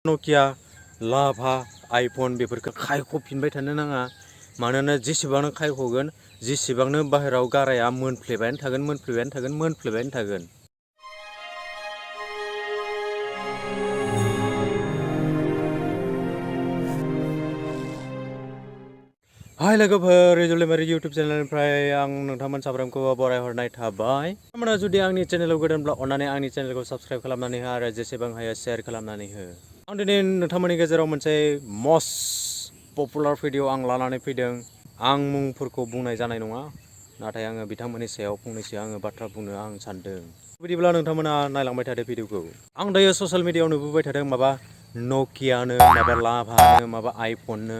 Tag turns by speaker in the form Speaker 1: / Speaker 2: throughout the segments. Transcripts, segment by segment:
Speaker 1: नकिया lava iPhone बेफोरखौ खायख'फिनबाय थानो नाङा मानोना जेसेबांनो खायख'गोन जेसेबांनो बाहेराव गाराया मोनफ्लेबायानो थागोन। हाय लोगोफोर रिजुलेमारि इउटुब चेनेलनिफ्राय आं नोंथांमोन साफ्रोमखौ बरायहरनाय थाबाय। नोंथांमोना जुदि आंनि चेनेलाव गोदानब्ला अन्नानै आंनि चेनेलखौ साबस्क्राइब खालामनानै हो आरो जेसेबां हायो शेयार खालामनानै हो। आं दिनै नोंथांमोननि गेजेराव मोनसे मस्ट पपुलार भिडिअ आं लानानै फैदों। आं मुंफोरखौ बुंनाय जानाय नङा, नाथाय आङो बिथांमोननि सायाव फंनैसो आङो बाथ्रा बुंनो आं सानदों। बिदिब्ला नोंथांमोना नायलांबाय थादो भिडिअखौ। आं दायो ससियेल मिडियायाव नुबोबाय थादों माबा नकियानो, माबा लाभानो, माबा आइफननो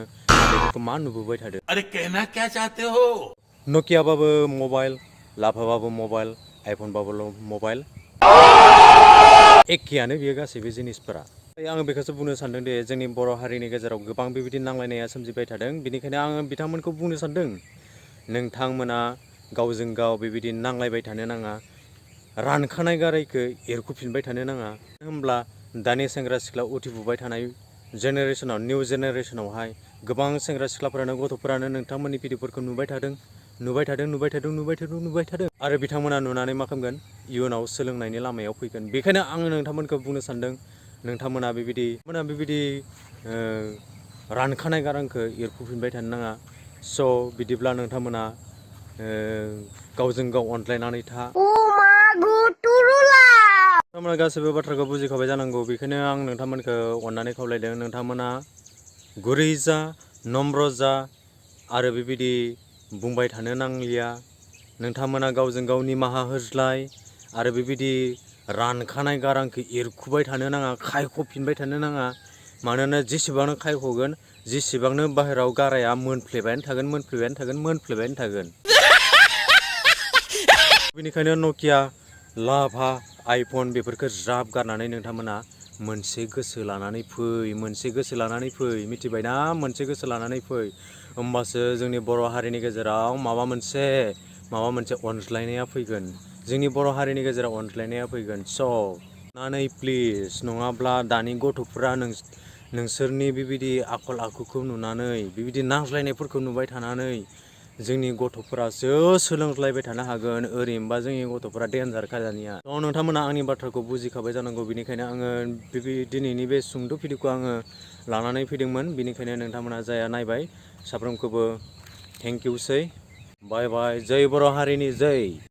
Speaker 1: बेफोरखौ मा नुबोबाय थादों।
Speaker 2: अरे कहना क्या चाहते हो?
Speaker 1: नकियाबाबो मबाइल, लाभाबाबो मबाइल, आइफनबाबो मबाइल, एखेयानो बियो गासैबो जिनिसफोरा। आङो बेखौसो बुंनो सानदों दि जोंनि बर' हारिनि गेजेराव गोबां बेबायदि नांलायनाया सोमजिबाय थादों। बेनिखायनो आङो बिथांमोनखौ बुंनो सानदों, नोंथांमोना गावजों गाव बेबायदि नांलायबाय थानो नाङा, रानखानाय गारायखौ एरखुफिनबाय थानो नाङा। होमब्ला दानि सेंग्रा सिख्ला उथिफुबाय थानाय जेनेरेसनाव, निउ जेनेरेसनावहाय गोबां सेंग्रा सिख्लाफोरानो गथ'फोरानो नोंथांमोननि भिडिअफोरखौ नुबाय थादों आरो बिथांमोना नुनानै मा खालामगोन, इयुनाव सोलोंनायनि लामायाव फैगोन। बेखायनो आङो नोंथांमोनखौ बुंनो सानदों, नोंथांमोना बेबायदि रानखानाय गारांखौ एरखुफिनबाय थानो नाङा। स' बिदिब्ला नोंथांमोना गावजों गाव अनज्लायनानै था। नोंथांमोना गासैबो बाथ्राखौ बुजिखाबाय जानांगौ। बेखायनो आं नोंथांमोनखौ अननानै खावलायदों, नोंथांमोना गुरै जा, नम्र जा आरो बेबायदि बुंबाय थानो नांलिया। नोंथांमोना गावजों गाव निमाहा होज्लाय आरो बेबायदि रानखानाय गारांखौ एरखुबाय थानो नाङा, खायख'फिनबाय थानो नाङा। मानोना जेसेबांनो खायख'गोन जेसेबांनो बाहेराव गाराया मोनफ्लेबायानो थागोन। बेनिखायनो नकिया, लाभा, आइफन बेफोरखौ ज्राब गारनानै नोंथांमोना मोनसे गोसो लानानै फै, मिथिबायना? मोनसे गोसो लानानै फै। होमबासो जोंनि बर' हारिनि गेजेराव माबा मोनसे अनज्लायनाया फैगोन। जोंनि बर' हारिनि गेजेराव अनज्लायनाया फैगोन। स' अननानै प्लिज, नङाब्ला दानि गथ'फोरा नोंसोरनि बेबायदि आखल आखुखौ नुनानै, बेबायदि नांज्लायनायफोरखौ नुबाय थानानै जोंनि गथ'फोरासो सोलोंज्लायबाय थानो हागोन। ओरैनोबा जोंनि गथ'फोरा देन्जारखा दानिया। नोंथांमोना आंनि बाथ्राखौ बुजिखाबाय जानांगौ। बेनिखायनो आङो दिनैनि बे सुंद' भिडिअखौ आङो लानानै फैदोंमोन। बेनिखायनो नोंथांमोना जाया नायबाय, साफ्रोमखौबो थेंक इउसै। बाय बाय। जै बर' हारिनि जै।